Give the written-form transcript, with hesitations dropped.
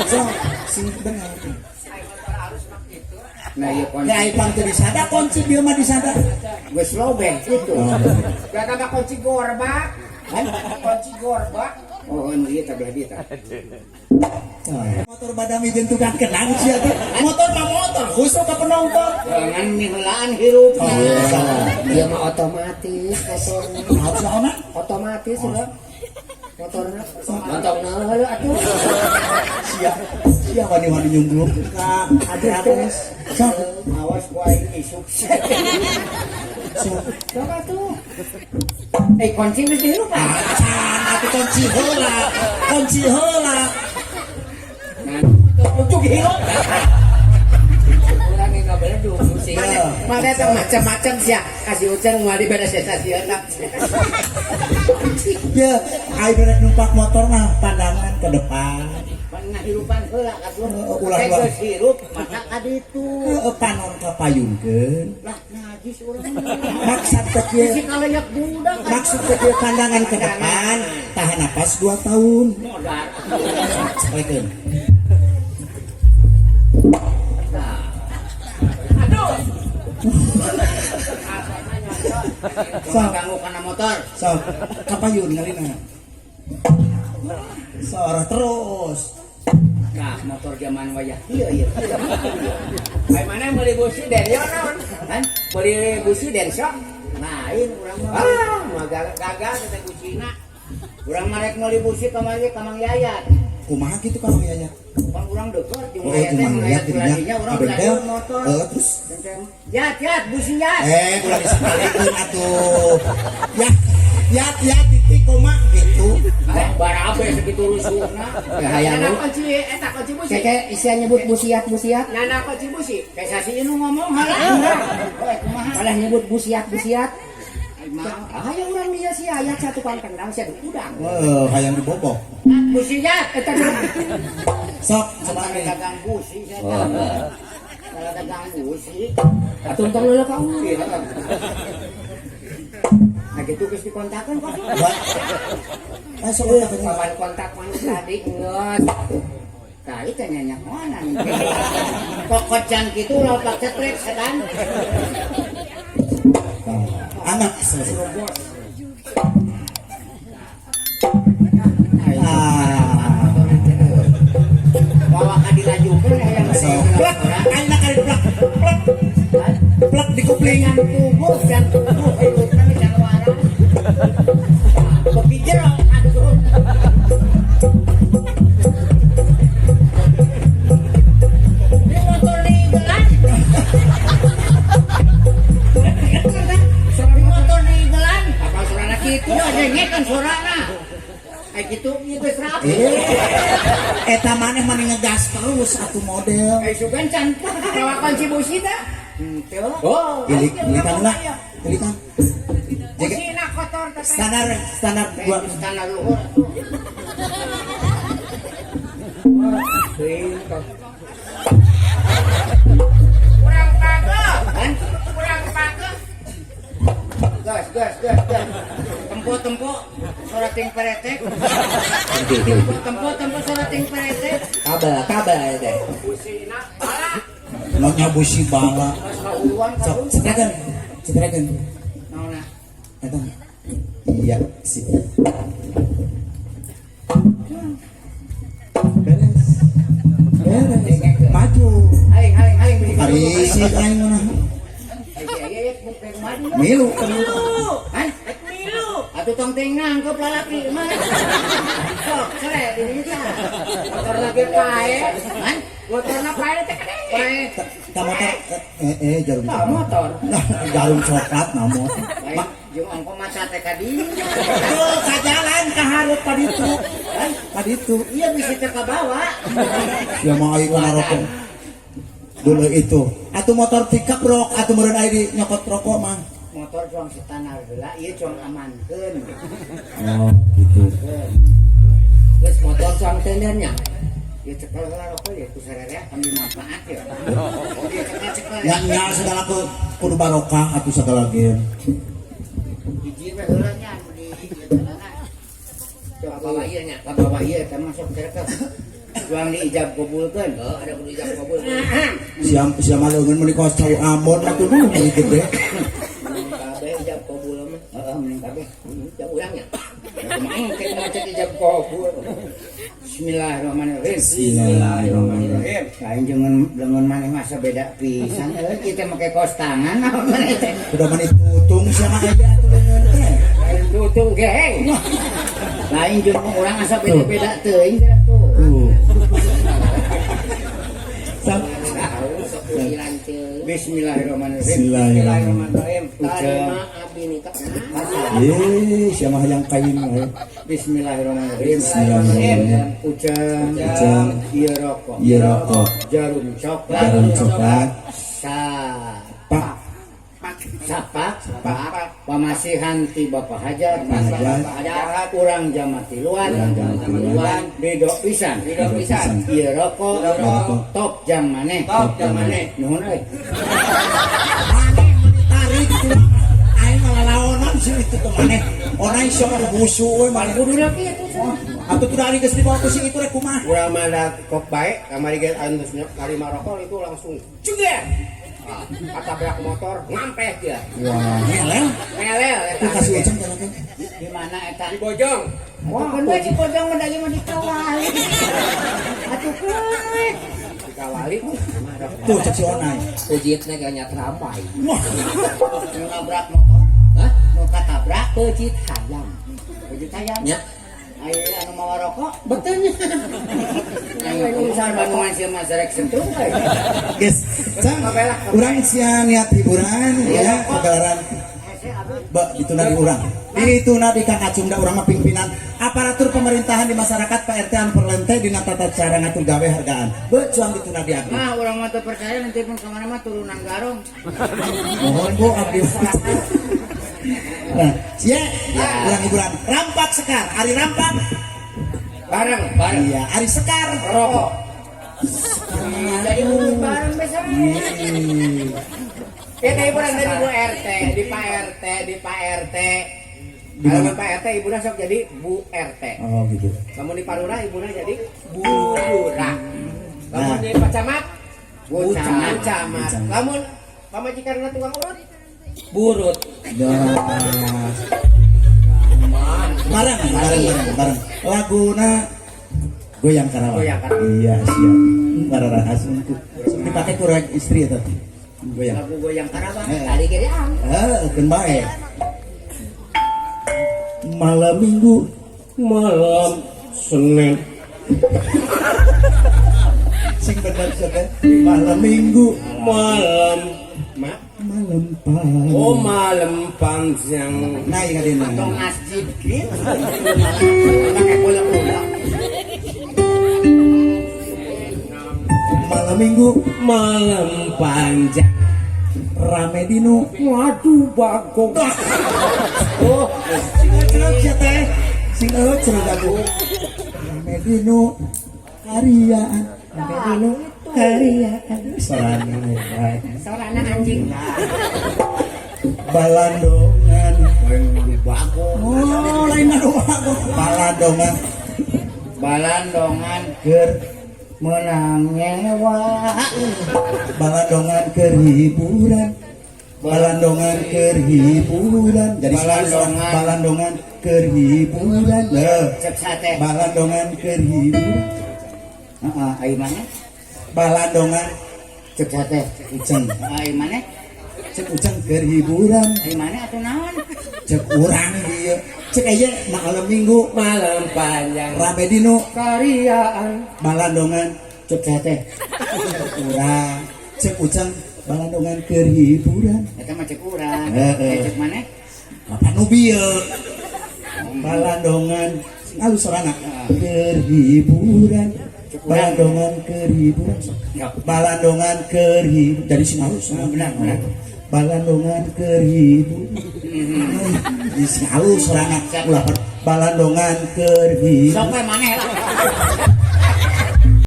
Sok sing bener. Nah, ieu kunci. Ya ipang teu disada kunci bieu mah disada. Geus lobeh kitu. Oh. Gak tambah kunci gorbak. Kan? Kunci gorbak. Oh, anu ieu tah belah dieu tah. Motor badami jeung tukang kenang sia teh. Motor mah motor khusus ka penonton. Jangan miheulaan hirup. Oh, Dia mah otomatis motornya. Maaf saona. Otomatis sudah. Motornya. Montongna heula atuh. Sia. Sia wani-wani nyunggluk ka Ade Ares. Sok. Awas ku aing isuk. Sok. Sok atuh. Eh kunci geus dihirup ah. Acan atuh kunci heula. Kunci heula. Ucuk hirup. Urang ge ngabeledug sih. Mana teh macam-macam sia. Kasih uceng moal diberes sieun. Ya, aing rek numpak motor mah pandangan ke depan. Pangahirupan heula katuh. Heeh, ulah Teh ulah. geus hirup maka ka ditu. Heeh, panon kapayungkeun. Lah najis urang. Maksud teh kieu. Bisi kalayak budak. Maksud teh kieu pandangan ke depan, tahan napas 2 tahun. Modar. Sakalikeun. Aduh. Sok. Ganggu kana motor. Sok, kapayun ngalina. Sorah terus. Nah, motor zaman wayah ieu ieu. Ai mana meuli busi Denso naon? Kan? Meuli busi Denso. Lain urang mah. Ah, mah gagal teh busina. Urang mah rek meuli busi kamari ka Mang Yayat. Kumaha kitu ka Mang Yayat? Pan urang deukeut jeung Oh, Yayat jeung teh Mang Mang Yayat Yayat jadinya uladinya urang ka bengkel. belajar motor. Heeh, terus Yat, yat, busi yat. Ulah disakalikeun atuh. Ya, ya, ya titik koma gitu. Barabe segitu rusuhna. Ya hayang Nana kunci eta kunci busi. Keke isia nyebut busiat busiat. Nana kunci busi. Kayak sasi nu ngomong halah. Oh, kumaha? Malah nyebut busiat busiat. Ai mah. Ah, ya urang dia si ayat satu tukang tendang sia udang. Wah, hayang dibobok. Busi yat. Eta mah Sok, coba Sama nih. dagang busi saya. Kalau dagang busi. atuh tong leuleuh ka urang. Nah gitu geus dikontakan kok. Eh, sok ulah tanya. Papan kontak mana tadi ngeus. Tah itu nyanyahonan. Kokocan kitu ulah pak cetrek setan. Anak selesai. Ah. Bawa ka dilajukeun hayang Sok. Plak, ayeuna kali plak. Plak. Plak di kupling. Dengan tubuh dan tubuh hirupna can waras. Beki jero atuh. Ini motor diigelan. Ini motor diigelan. Apa sorana kitu? Ya dengekeun sorana. Kayak gitu ieu geus rapi. Eta maneh mah ngegas terus atuh model. Kayak sugan can Bawa kunci busi teh. henteu. Oh, Ilik, ilikan lah. Ilikan. Jaga Busina kotor teh. standar standar dua. Standar luhur atuh. Kurang page. Kan? Kurang page. Gas, gas, gas, gas. Tempo-tempo suara ting peretek. Tempo-tempo suara ting peretek. Kabel, kabel teh. Busina bala. Maunya busi bala. Kauluan Sok, cetrakeun. Cetrakeun. Naonna? Eta. Iya, sip. Beres. Beres. Maju. Aing, aing, aing. Ari si aing mah. Milu. Hah? Milu. Atuh tong teh nangkep lalaki mah. Sok, cere di dieu tah. Motor lagi pae. Hah? Motorna pae teh kade. Pae. Ta motor jarum Tah motor. Jarum coklat na motor. Baik, jeung ongko maca teh ka dieu. Tuh, ka jalan ka hareup ka ditu. Ka ditu. Iya bisa teh ka bawa. Ya mau aing mah rokok. Dulu itu. Atuh motor pickup rok, atuh meureun aya di nyokot rokok mah. Motor cuang standar heula, ieu cuang amankeun. Oh, gitu. Geus motor cuang tendernya. Ya cekel heula rokok ya ku sarerea ambil manfaat ya. Ya cekel-cekel. Ya nya segala kudu barokah atuh segala ge. Hiji we heula nya anu di ieu tanana. Ka bawa ieu nya. Ka bawa ieu teh masuk cekel. Cuang diijab kabulkeun. Oh, ada kudu ijab kabul. Siam siam leungeun meuni kos cau Ambon atuh nu meuni gede. Kabeh ijab kabul mah. Heeh, mending kabeh. Jam urangnya. Kumaha engke maca ijab kabul. Bismillahirrahmanirrahim. Bismillahirrahmanirrahim. Lain jeung leungeun maneh masa beda pisan euy kita make kaos tangan naon maneh teh. Udah mani tutung sia mah aya atuh leungeun teh. Lain tutung geng. Lain jeung urang asa beda-beda teuing geura tuh. Tuh. Sam. Tahu sok usiran teuing. Bismillahirrahmanirrahim. Bismillahirrahmanirrahim. Tarima abdi nikah. Eh, sia mah hayang kain wae. Bismillahirrahmanirrahim. Bismillahirrahmanirrahim. Ujang, Ujang. ieu rokok. Ieu rokok. Jarum coklat. Jarum coklat. Sa Pak. Sapak. Pamasihan ti Bapak Hajar. Bapak Hajar. Urang jama tiluan. Urang jama tiluan. Ridho pisan. Ridho pisan. Ieu rokok. Rokok. Top jang maneh. Top jang maneh. Nuhun euy. Maneh meuni tarik tuh. Aing ngalalaonan sih itu tuh maneh. Onai sok busu we maneh. Kuduna kitu. Atuh tuh dari geus dibawa ku si itu rek kumaha? Urang mah da kok bae kamari ge anu narima rokok itu langsung juga. Katabrak motor ngampeh dia. Wah, ngelel. Ngelel Tuh eta. kasih ujang jalan kan. Di mana eta? Di Bojong. Wah, kan we di Bojong mah da ieu mah dikawali. Atuh keun. Dikawali. Tuh cek si Onai. Pejitna ge nya terampai. Wah, Nu nabrak motor? Hah? Nu katabrak? Pejit hayam. Pejit hayam. Nya. Ayo anu mawa rokok? Betulnya. Ayo urusan Bandungan sia mah sarek sentuh we. guys, cang, urang sia niat hiburan ya, pagelaran Ba, itu di urang. Itu di Kang Acung da urang mah pimpinan aparatur pemerintahan di masyarakat Pak RT anu perlente dina tata cara ngatur gawe hargaan. Be cuang dituna di abdi. Mah urang mah teu percaya nanti pun kemana mah turunan garong. Mohon Bu abdi. Nah, sia urang hiburan. Rampak sekar, ari rampak. Bareng, bareng. Iya, ari sekar. Rokok. Jadi urut bareng besok. Kita hiburan dari Bu RT, di Pak RT, di Pak RT. Di Kalau mana? di Pak RT ibuna sok jadi Bu RT. Oh gitu. Lamun di Pak Lurah ibuna jadi Bu Lurah. Lamun Nah. di Pak Camat, Bu Camat. Camat. Camat. Lamun pamajikan tukang urut, burut. Nah. Bareng, bareng, bareng, bareng. Laguna Goyang Karawang. Goyang Karawang. Iya, siap. Pararahasungku. Dipakai kurang istri ya tadi. Goyang. Lagu goyang Karawang. Eh. Tadi gede ang. Eh, keun bae. Malam Minggu, Malam Senin. Sing bener sia teh. Malam Minggu, Malam ma malam panjang. Oh malam panjang. Nah, iya dina. Tong masjid gitu. Pakai bola-bola. Malam Minggu, Malam panjang. Rame dinu. Waduh bagong. Oh, sing euceuk sia teh. Sing euceuk aku. Rame dinu kariaan. Rame dinu kariaan. Sorana hebat. Sorana anjing. Balandongan. Lain bagong. Oh, lain anu bagong. Balandongan Balandongan keur menang nyewa. Balandongan keur hiburan. Balandongan keur hiburan. Jadi Balandongan. Balandongan keur hiburan. Leuh. Cek sate. Balandongan keur hiburan. Heeh, ayo mana? Balandongan Cek sate. Uceng. Ayo mana? Cek uceng keur hiburan. Ayo mana atuh naon? Cek urang ieu. Cek aya malam Minggu Malam panjang. Rame dinu Kariaan. balandongan Cek sate. urang. Cek uceng balandongan keur hiburan. Eta mah cek urang. Heeh. Eh, cek mana? Kapan nu bieu? Balandongan sing alus sorana keur hiburan. Balandongan keur hiburan. Ya. Balandongan keur hiburan. Jadi sing alus. Benar, benar. Balandongan keur hiburan. Di sing alus sorana ulah balandongan keur hiburan. Sok we maneh lah.